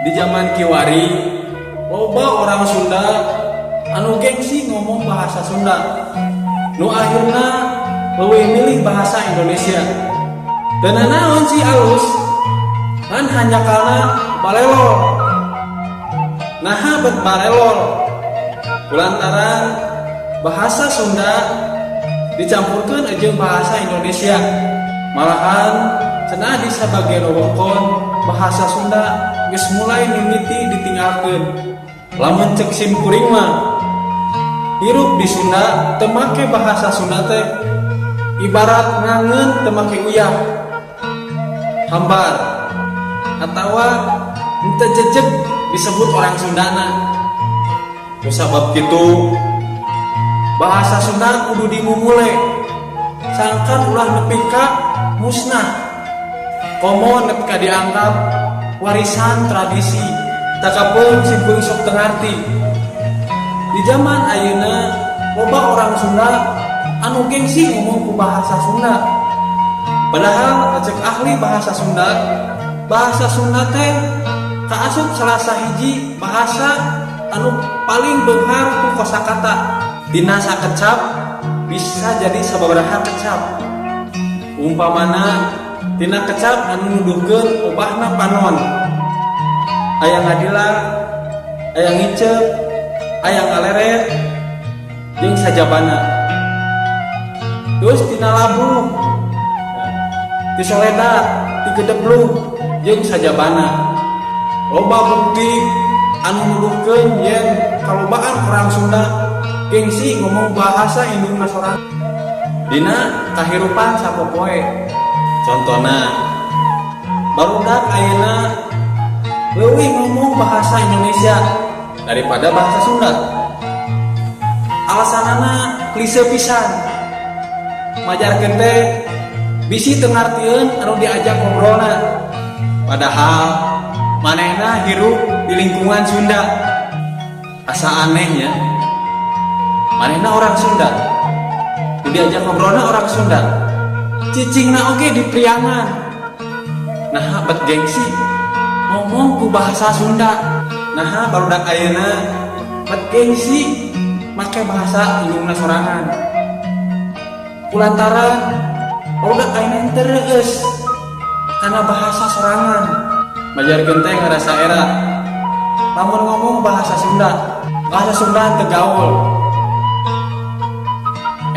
Di zaman kiwari, loba orang Sunda anu gengsi ngomong bahasa Sunda, nu akhirna leuwih milih bahasa Indonesia. Dan naon sih alus kan hanjakalna balelol. Nah, bet balelol kulantaran bahasa Sunda dicampurkan jeung bahasa Indonesia. Malahan cenah di sabagian wewengkon bahasa Sunda geus mulai mimiti ditinggalkeun. Lamun cek sim kuring mah, hirup di Sunda teu make bahasa Sunda teh ibarat ngangeun teu make uyah, hambar atawa henteu jejeg disebut orang Sundana. Ku sabab kitu, bahasa Sunda kudu dimumule sangkan ulah nepi ka musnah, komo nepi ka dianggap warisan tradisi. Takapeung sim kuring sok teu ngarti, di zaman ayeuna loba orang Sunda anu gengsi ngomong ku bahasa Sunda, padahal cek ahli bahasa Sunda, bahasa Sunda teh kaasup salah sahiji bahasa anu paling beunghar ku kosakata. Dina sakecap bisa jadi sababaraha kecap. Umpamana tina kecap anu nuduhkeun obahna panon, aya ngadila, aya ngicep, aya ngaleret, jeung sajabana. Terus tina labuh, ti soledat, ti gedebluh, jeung sajabana. Loba bukti anu nuduhkeun yen kalobaan orang Sunda gengsi ngomong bahasa indungna sorangan dina kahirupan sapopoe. Contona, barudak ayeuna leuwih ngomong bahasa Indonesia daripada bahasa Sunda. Alasanana klise pisan, majarkeun teh bisi teu ngartieun anu diajak ngobrolna, padahal manehna hirup di lingkungan Sunda. Asa anehnya, manehna orang Sunda, diajak ngobrolna orang Sunda, cicingna oge di Priangan, nah bet gengsi ngomong ku bahasa Sunda. Nah, barudak ayeuna bet gengsi make bahasa indungna sorangan kulantaran barudak ayeuna teu reueus kana bahasa sorangan. Majarkeun teh ngarasa era lamun ngomong bahasa Sunda, bahasa Sunda teu gaul.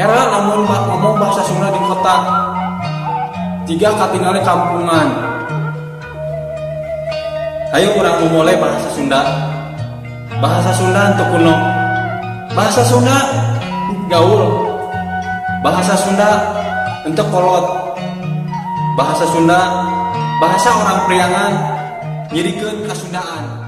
Era lamun ngomong bahasa Sunda di kota, jiga katingali kampungan. Ayo urang memulai bahasa Sunda. Bahasa Sunda untuk kuno, bahasa Sunda gaul, bahasa Sunda untuk kolot, bahasa Sunda bahasa orang Priangan, nyirikeun kasundaan.